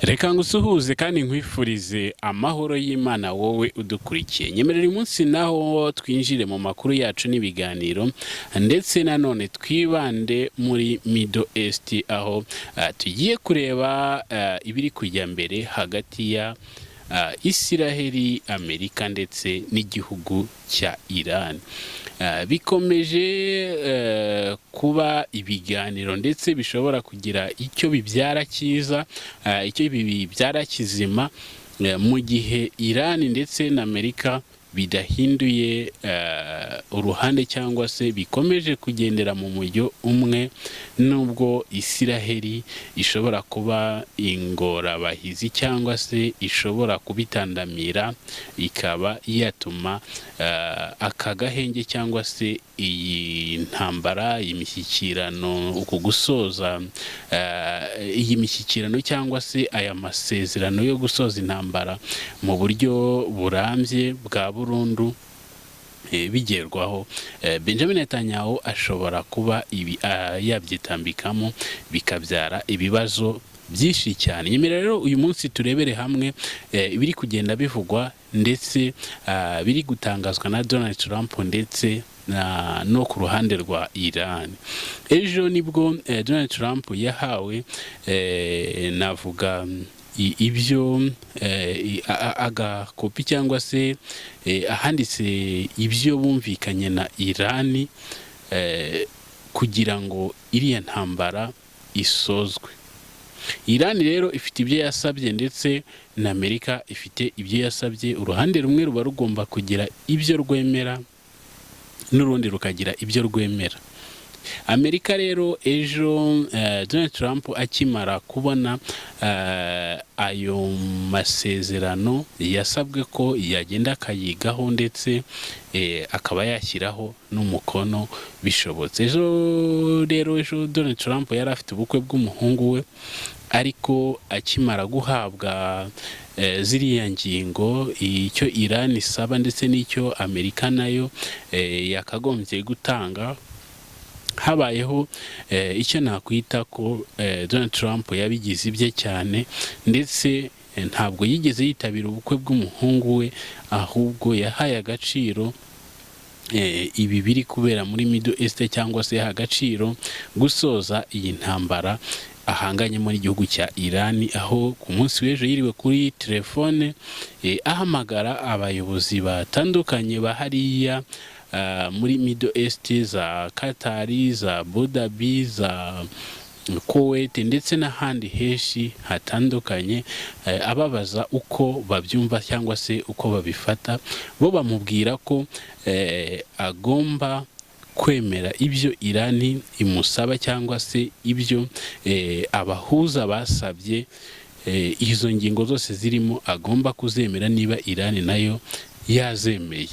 Reka ngusuhuze kandi nkwifurize amahoro y'Imana, wowe udukurikiye. Nyemerera uyu munsi naho twinjire mu makuru yacu n'ibiganiro, ndetse nanone twibande muri Middle East, aho tugiye kureba ibiri kujya mbere hagati ya Isiraheli, Amerika ndetse n'igihugu cya Iran. Bikomeje kuba ibiganiro ndetse bishobora kugira icyo bibyara cyiza, icyo bibyara kizima, mu gihe Iran ndetse na Amerika bidahinduye uruhande cyangwa se bikomeje kugendera mu mujyo umwe, nubwo Isiraheli ishobora kuba ingorabahizi cyangwa se ishobora kubitandamira, ikaba yatuma aka gahenge cyangwa se iyi ntambara, iyi mishyikirano, uku gusoza iyi mishyikirano cyangwa se aya masezerano yo gusoza intambara mu buryo burambye bwa burundu bigerwaho. Benjamin Netanyahu ashobora kuba ibi yabyitambikamo, bikabyara ibibazo byinshi cyane. Nyemera rero uyu munsi turebere hamwe ibiri kugenda bivugwa ndetse biri gutangazwa na Donald Trump ndetse no ku ruhande rwa Iran. Ejo nibwo Donald Trump yahawe navuga ibyo agakopi cyangwa se ahanditse ibyo bumvikanye na Iran kugira ngo iriya ntambara isozwe. Iran rero ifite ibyo yasabye ndetse na Amerika ifite ibyo yasabye. Uruhande rumwe ruba rugomba kugira ibyo rwemera n'urundi rukagira ibyo rwemera. Amerika rero ejo, Donald Trump akimara kubona ayo masezerano, yasabwe ko yagenda akayigaho ndetse akaba yashyiraho n'umukono bishobotse. Ejo rero, ejo Donald Trump yari afite ubukwe bw'umuhungu we, ariko akimara guhabwa ziriya ngingo, icyo Iran isaba ndetse n'icyo Amerika nayo yakagombye gutanga, habayeho icyo nakwita ko Donald Trump yabigize ibye cyane, ndetse ntabwo yigeze yitabira ubukwe bw'umuhungu we, ahubwo yahaye agaciro ibi biri kubera muri Middle East cyangwa se yaha agaciro gusoza iyi ntambara ahanganyemo n'igihugu cya Iran, aho ku munsi w'ejo yiriwe kuri telefone ahamagara abayobozi batandukanye ba hariya muri Middle East, za Qatar, za Abu Dhabi, za Kuwait ndetse n'ahandi henshi hatandukanye, ababaza uko babyumva cyangwa se uko babifata. Bo bamubwira ko agomba kwemera ibyo Irani imusaba cyangwa se ibyo abahuza basabye. Izo ngingo zose zirimo agomba kuzemera niba Irani nayo yazemeye.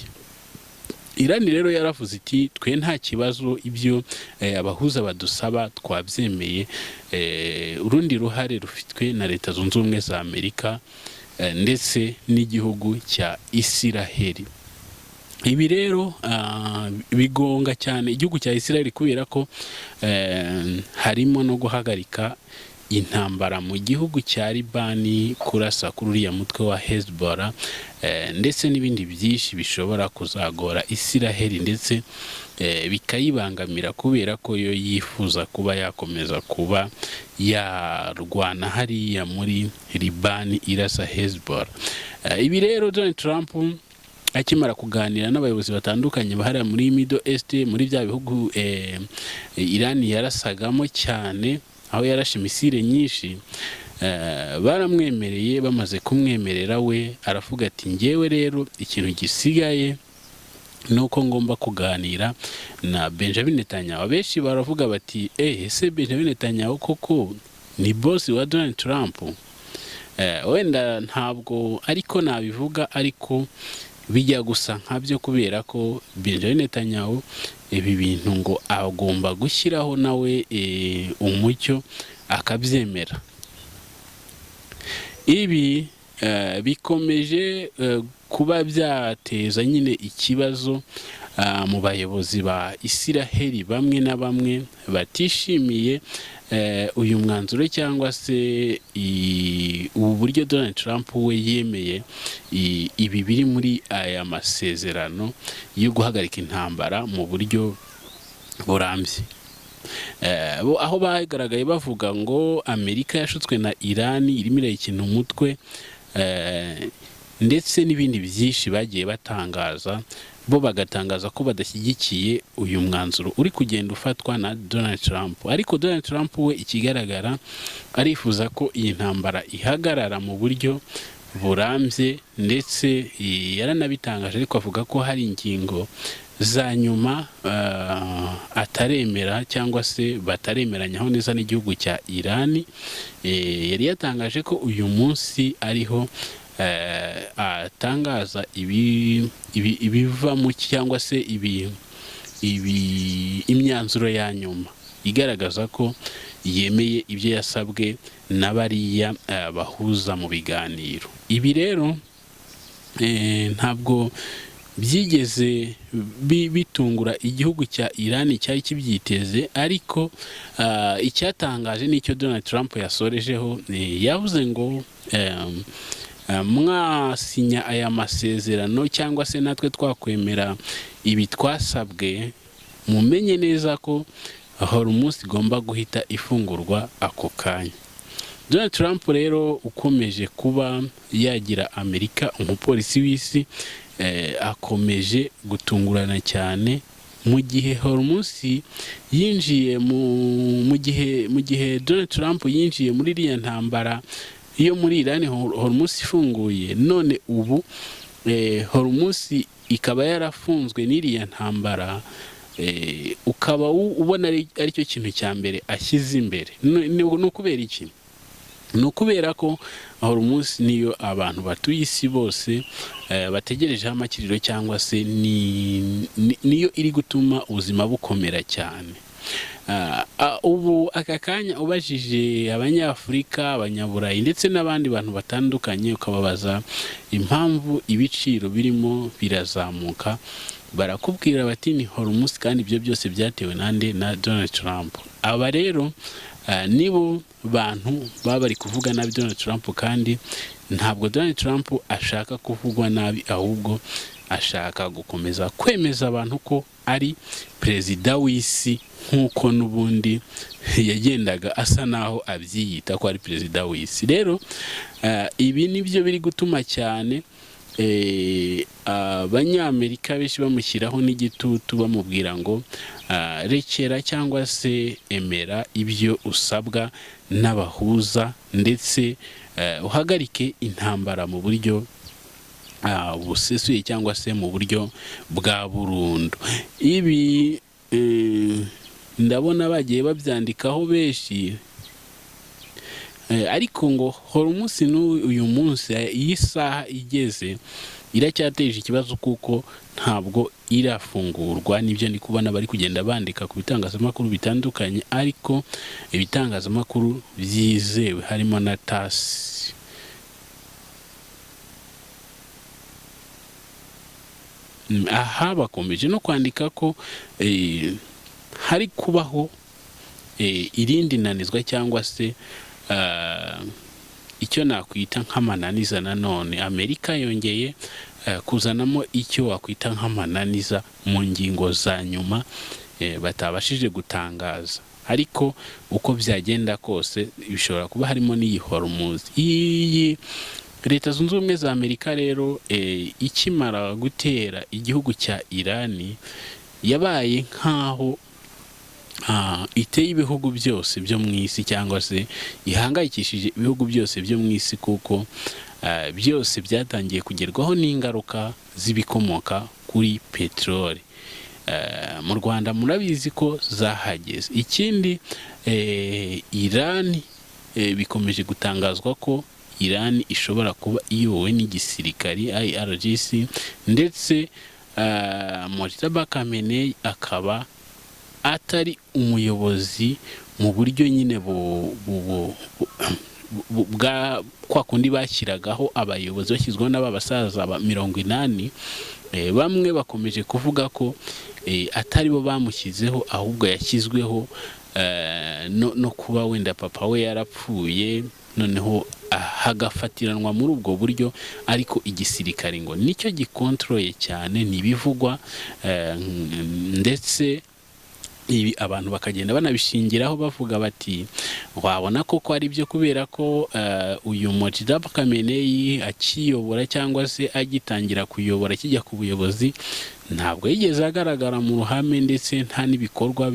Irani rero yaravuze iti: "Twe nta kibazo, ibyo abahuza badusaba twabyemeye." Urundi ruhare rufitwe na Leta Zunze Ubumwe za Amerika ndetse n'igihugu cya Isiraheli. Ibi rero bigonga cyane igihugu cya Isiraheli, kubera ko harimo no guhagarika intambara mu gihugu cya Libani, kurasa kuri uriya mutwe wa Hezbollah, ndetse n'ibindi byinshi bishobora kuzagora Isiraheli ndetse bikayibangamira, kubera ko yo yifuza kuba yakomeza kuba yarwana hariya muri Libani irasa Hezbollah. Ibi rero, Donald Trump akimara kuganira n'abayobozi batandukanye bahariya muri Middle East, muri bya bihugu Iran yarasagamo cyane, aho yarashe misile nyinshi, baramwemereye. Bamaze kumwemerera, we aravuga ati: "Ngewe rero ikintu gisigaye ni uko ngomba kuganira na Benjamin Netanyahu." Abenshi baravuga bati: "Ese Benjamin Netanyahu koko ni boss wa Donald Trump?" Wenda ntabwo ariko nabivuga, ariko bijya gusa nkabyo, kubera ko Benjamin Netanyahu ibi bintu ngo agomba gushyiraho nawe umucyo akabyemera. Ibi bikomeje kuba byateza nyine ikibazo mu bayobozi ba Isiraheli bamwe na bamwe batishimiye uyu mwanzuro cyangwa se uyu mwanzuro Ubu buryo Donald Trump we yemeye ibi biri muri aya masezerano yo guhagarika intambara mu buryo burambye. Aho bagaragaye bavuga ngo Amerika yashutswe na Irani, irimo irayikina umutwe, ndetse n'ibindi byinshi bagiye batangaza, bo bagatangaza ko badashyigikiye uyu mwanzuro uri kugenda ufatwa na Donald Trump. Ariko Donald Trump we, ikigaragara, arifuza ko iyi ntambara ihagarara mu buryo burambye, ndetse yaranabitangaje, ariko avuga ko hari ingingo za nyuma ataremera cyangwa se bataremeranyaho neza n'igihugu cya Irani. Yari yatangaje ko uyu munsi ariho atangaza ibiva mu cyangwa se ibi imyanzuro ya nyuma igaragaza ko yemeye ibyo yasabwe na bariya bahuza mu biganiro. Ibi rero ntabwo byigeze bitungura igihugu cya Irani, cyari kibyiteze. Ariko icyatangaje nicyo Donald Trump yasorejeho. Yavuze ngo mwasinya aya masezerano cyangwa se natwe twakwemera ibi twasabwe, mumenye neza ko Hormuz igomba guhita ifungurwa ako kanya. Donald Trump rero ukomeje kuba yagira Amerika umupolisi w'isi, akomeje gutungurana cyane mu gihe Hormuz yinjiye mu gihe Donald Trump yinjiye muri iriya ntambara iyo muri Iran, Hormuz ifunguye. None ubu Hormuz ikaba yarafunzwe n'iriya ntambara, ukaba ubona aricyo kintu cya mbere ashyize imbere. Ni ukubera iki? Ni ukubera ko Hormuz niyo abantu batuye isi bose bategerejeho amakiriro, cyangwa se niyo iri gutuma ubuzima bukomera cyane. Ubu aka kanya ubajije Abanyafurika, Abanyaburayi ndetse n'abandi bantu batandukanye, ukababaza impamvu ibiciro birimo birazamuka, barakubwira bati ni Hormuz, kandi ibyo byose byatewe nande? Na Donald Trump. Aba rero nibo bantu baba bari kuvuga nabi Donald Trump, kandi ntabwo Donald Trump ashaka kuvugwa nabi, ahubwo ashaka gukomeza kwemeza abantu ko ari perezida w'isi, nk'uko n'ubundi yagendaga asa naho abyiyita ko ari perezida w'isi. Rero ibi nibyo biri gutuma cyane Abanyamerika benshi bamushyiraho n'igitutu, bamubwira ngo rekera cyangwa se emera ibyo usabwa n'abahuza, ndetse uhagarike intambara mu buryo busesuye cyangwa se mu buryo bwa burundu. Ibi ndabona bagiye babyandikaho benshi, ariko ngo Hormuz n'uyu munsi, iyi saha igeze, iracyateje ikibazo kuko ntabwo irafungurwa. Nibyo ndi kubona bari kugenda bandika ku bitangazamakuru bitandukanye, ariko ibitangazamakuru byizewe harimo na TASS. Aha bakomeje no kwandika ko hari kubaho irindi nanizwa cyangwa se icyo nakwita nk'amananiza. Nanone Amerika yongeye kuzanamo icyo wakwita nk'amananiza mu ngingo za nyuma batabashije gutangaza. Ariko uko byagenda kose, bishobora kuba harimo n'iyi Hormuz. Iyi Leta Zunze Ubumwe za Amerika rero, ikimara gutera igihugu cya Irani, yabaye nk'aho iteye ibihugu byose byo mu isi, cyangwa se ihangayikishije ibihugu byose byo mu isi, kuko byose byatangiye kugerwaho n'ingaruka z'ibikomoka kuri peteroli. Mu Rwanda murabizi ko zahageze. Ikindi, Irani, bikomeje gutangazwa ko Irani ishobora kuba iyobowe n'igisirikari IRGC, ndetse Mojtaba Khamenei akaba atari umuyobozi mu buryo nyine bwa kwa kundi bashyiragaho abayobozi bashyizweho n'aba basaza ba 80. Bamwe bakomeje kuvuga ko atari bo bamushyizeho, ahubwo yashyizweho no kuba wenda papa we yarapfuye, noneho Hagafatiranwa muri ubwo buryo, ariko igisirikare ngo nicyo gikontroye cyane ntibivugwa. Ndetse ibi abantu bakagenda banabishingiraho bavuga bati wabona koko ari byo, kubera ko uyu Mojtaba Khamenei akiyobora cyangwa se agitangira kuyobora, kijya ku buyobozi, ntabwo yigeze agaragara mu ruhame, ndetse nta n'ibikorwa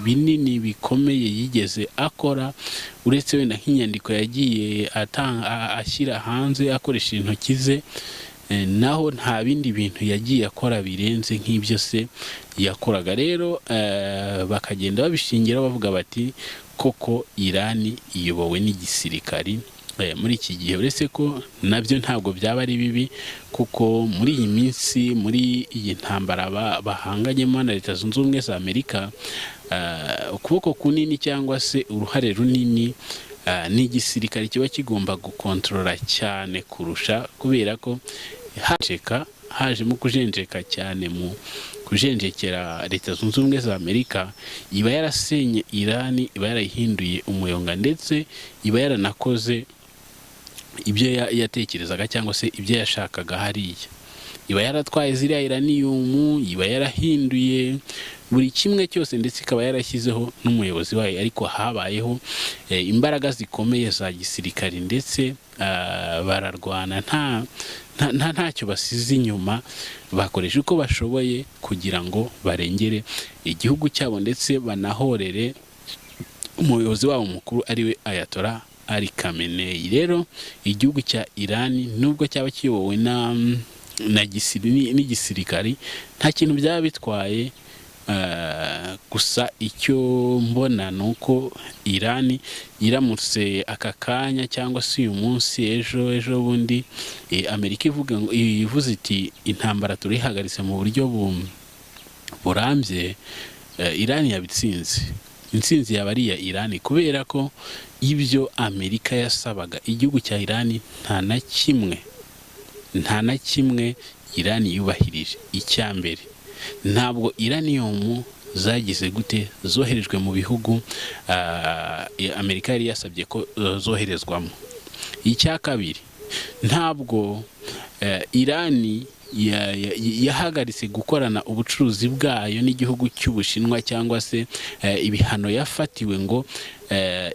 binini bikomeye yigeze akora, uretse wenda nk'inyandiko yagiye ashyira hanze akoresheje intoki ze. Naho nta bindi bintu yagiye akora birenze nk'ibyo se yakoraga. Rero bakagenda babishingira bavuga bati koko Irani iyobowe n'igisirikari muri iki gihe, uretse ko nabyo ntabwo byaba ari bibi, kuko muri iyi minsi, muri iyi ntambara bahanganyemo na Leta Zunze Ubumwe za Amerika, ukuboko kunini cyangwa se uruhare runini ni igisirikare kiba kigomba gukontorora cyane kurusha, kubera ko haceka hajemo kujenjeka cyane mu kujenjekera Leta Zunze Ubumwe za Amerika, iba yarasenye Irani, iba yarayihinduye umuyonga, ndetse iba yaranakoze ibyo yatekerezaga cyangwa se ibyo yashakaga hariya. Iba yaratwaye ziriya uranium, iba yarahinduye buri kimwe cyose, ndetse ikaba yarashyizeho n'umuyobozi wayo. Ariko habayeho imbaraga zikomeye za gisirikari, ndetse bararwana ntacyo basize inyuma, bakoresha uko bashoboye kugira ngo barengere igihugu cyabo, ndetse banahorere umuyobozi wabo mukuru, ariwe Ayatollah Ali Khamenei. Rero igihugu cya Irani, nubwo cyaba kiyobowe na n'igisirikari, nta kintu byaba bitwaye. Gusa icyo mbona ni uko Irani iramutse aka kanya cyangwa se uyu munsi, ejo, ejo bundi, Amerika ivuga ngo, ivuze iti intambara turihagaritse mu buryo burambye, Irani yabitsinze. Intsinzi yaba ari iya Irani, kubera ko ibyo Amerika yasabaga igihugu cya Irani nta na kimwe, nta na kimwe Irani yubahirije. Icya mbere, ntabwo uranium zagize gute zoherejwe mu bihugu Amerika yari yasabye ko zoherezwamo. Icya kabiri, ntabwo Irani yahagaritse gukorana ubucuruzi bwayo n'igihugu cy'Ubushinwa, cyangwa se ibihano yafatiwe ngo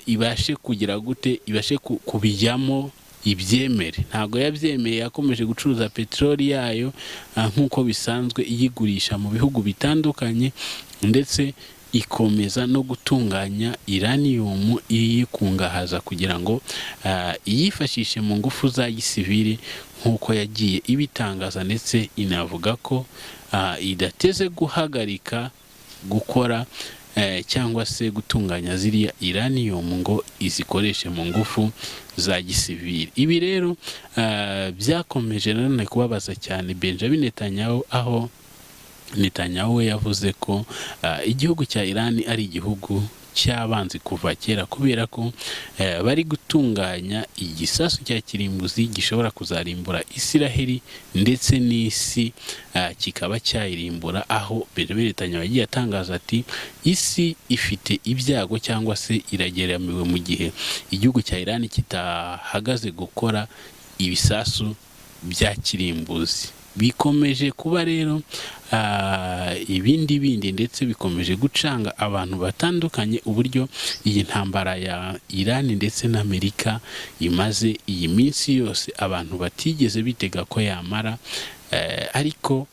ibashe kugira gute, ibashe kubijyamo ibyemere. Ntabwo yabyemeye. Yakomeje gucuruza peteroli yayo nk'uko bisanzwe, iyigurisha mu bihugu bitandukanye, ndetse ikomeza no gutunganya uranium iyikungahaza kugira ngo iyifashishe mu ngufu za gisivili nk'uko yagiye ibitangaza, ndetse inavuga ko idateze guhagarika gukora cyangwa se gutunganya ziriya uranium ngo izikoreshe mu ngufu za gisivili. Ibi rero byakomeje nanone kubabaza cyane Benjamin Netanyahu, aho Netanyahu we yavuze ko igihugu cya Iran ari igihugu cy'abanzi kuva kera, kubera ko bari gutunganya igisasu cya kirimbuzi gishobora kuzarimbura Isiraheli ndetse n'isi kikaba cyayirimbura, aho Benjamin Netanyahu yagiye atangaza ati isi ifite ibyago cyangwa se irageramiwe mu gihe igihugu cya Iran kitahagaze gukora ibisasu bya kirimbuzi. Bikomeje kuba rero ibindi bindi, ndetse bikomeje gucanga abantu batandukanye uburyo iyi ntambara ya Iran ndetse n'Amerika imaze iyi minsi yose abantu batigeze bitega ko yamara. Ariko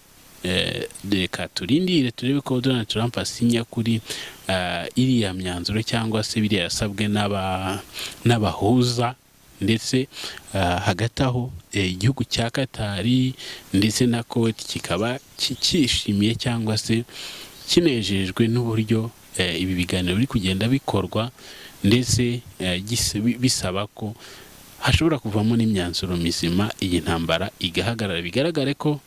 reka turindire turebe ko Donald Trump asinya kuri iriya myanzuro cyangwa se biriya yasabwe n'abahuza. Ndetse hagati aho igihugu cya Katari ndetse na Kuwait kikaba cyishimiye cyangwa se kinejejwe n'uburyo ibi biganiro biri kugenda bikorwa, ndetse bisaba ko hashobora kuvamo n'imyanzuro mizima, iyi ntambara igahagarara. Bigaragare ko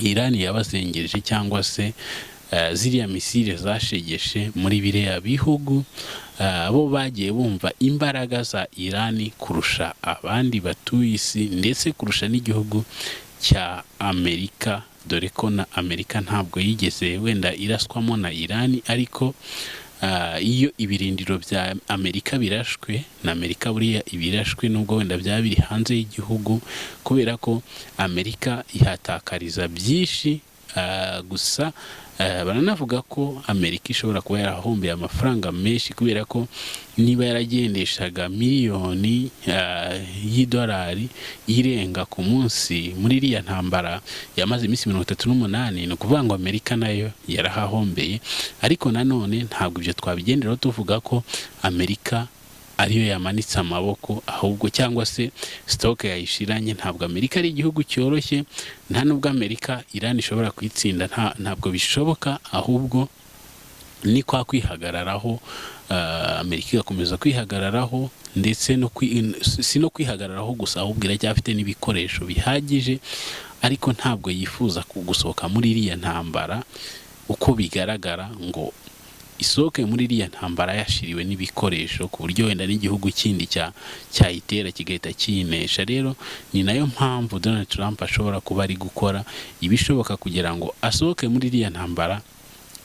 Iran yabazengereje cyangwa se ziriya misile zashegeshe muri biriya bihugu, bo bagiye bumva imbaraga za Iran kurusha abandi batuye isi, ndetse kurusha n'igihugu cya Amerika, dore ko na Amerika ntabwo yigeze wenda iraswamo na Iran, ariko Iyo ibirindiro bya Amerika birashwe na Amerika, buriya ibirashwe nubwo wenda byaba biri hanze y'igihugu, kubera ko Amerika ihatakariza byinshi. Gusa baranavuga ko Amerika ishobora kuba yarahombeye amafaranga menshi, kubera ko niba yaragendeshaga miliyoni y'idolari irenga ku munsi muri iriya ntambara yamaze iminsi 38, ni ukuvuga ngo Amerika nayo yarahahombeye. Ariko nanone ntabwo ibyo twabigenderaho tuvuga ko Amerika ariyo yamanitse amaboko ahubwo, cyangwa se stock yayishiranye. Ntabwo Amerika ari igihugu cyoroshye, nta nubwo Amerika Iran ishobora kuyitsinda, ntabwo bishoboka. Ahubwo ni kwa kwihagararaho, Amerika igakomeza kwihagararaho, ndetse si no kwihagararaho gusa, ahubwo iracyafite n'ibikoresho bihagije, ariko ntabwo yifuza gusohoka muri iriya ntambara uko bigaragara, ngo isohoke muri iriya ntambara yashiriwe n'ibikoresho, ku buryo wenda n'igihugu kindi cyayitera kigahita kiyinesha. Rero ni nayo mpamvu Donald Trump ashobora kuba ari gukora ibishoboka kugira ngo asohoke muri iriya ntambara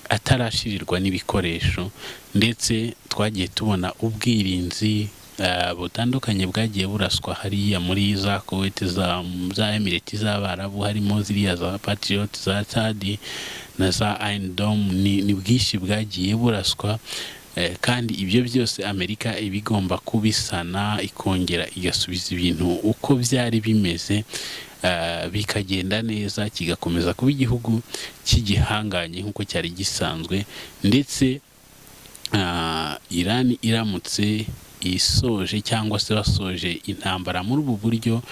atarashirirwa n'ibikoresho. Ndetse twagiye tubona ubwirinzi butandukanye bwagiye buraswa hariya muri za Kuwait, za Emirati z'Abarabu, harimo ziriya za Patriot, za THAAD na za Iron Dome. Ni bwinshi bwagiye buraswa, kandi ibyo byose Amerika iba igomba kubisana, ikongera igasubiza ibintu uko byari bimeze, bikagenda neza, kigakomeza kuba igihugu cy'igihanganye nk'uko cyari gisanzwe. Ndetse Iran iramutse isoje cyangwa se basoje intambara muri ubu buryo,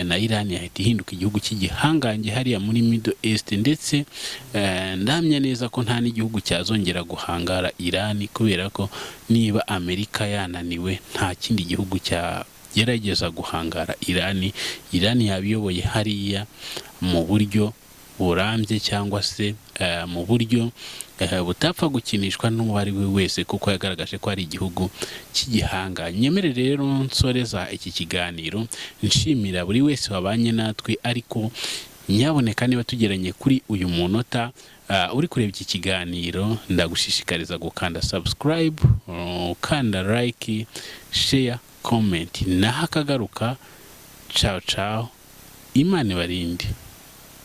na Iran yahita ihinduka igihugu cy'igihangange hariya muri Middle East. Ndetse ndahamya neza ko nta n'igihugu cyazongera guhangara Iran, kubera ko niba Amerika yananiwe, nta kindi gihugu cyagerageza guhangara Iran. Iran yabiyoboye hariya mu buryo burambye, cyangwa se mu buryo butapfa gukinishwa n'uwo ari we wese, kuko yagaragaje ko ari igihugu cy'igihanga. Nyemere rero nsoreza iki kiganiro nshimira buri wese wabanye natwe. Ariko nyaboneka, niba tugeranye kuri uyu munota uri kureba iki kiganiro, ndagushishikariza gukanda subscribe, ukanda like, share, comment. Naho akagaruka. Ciao ciao, Imana ibarinde.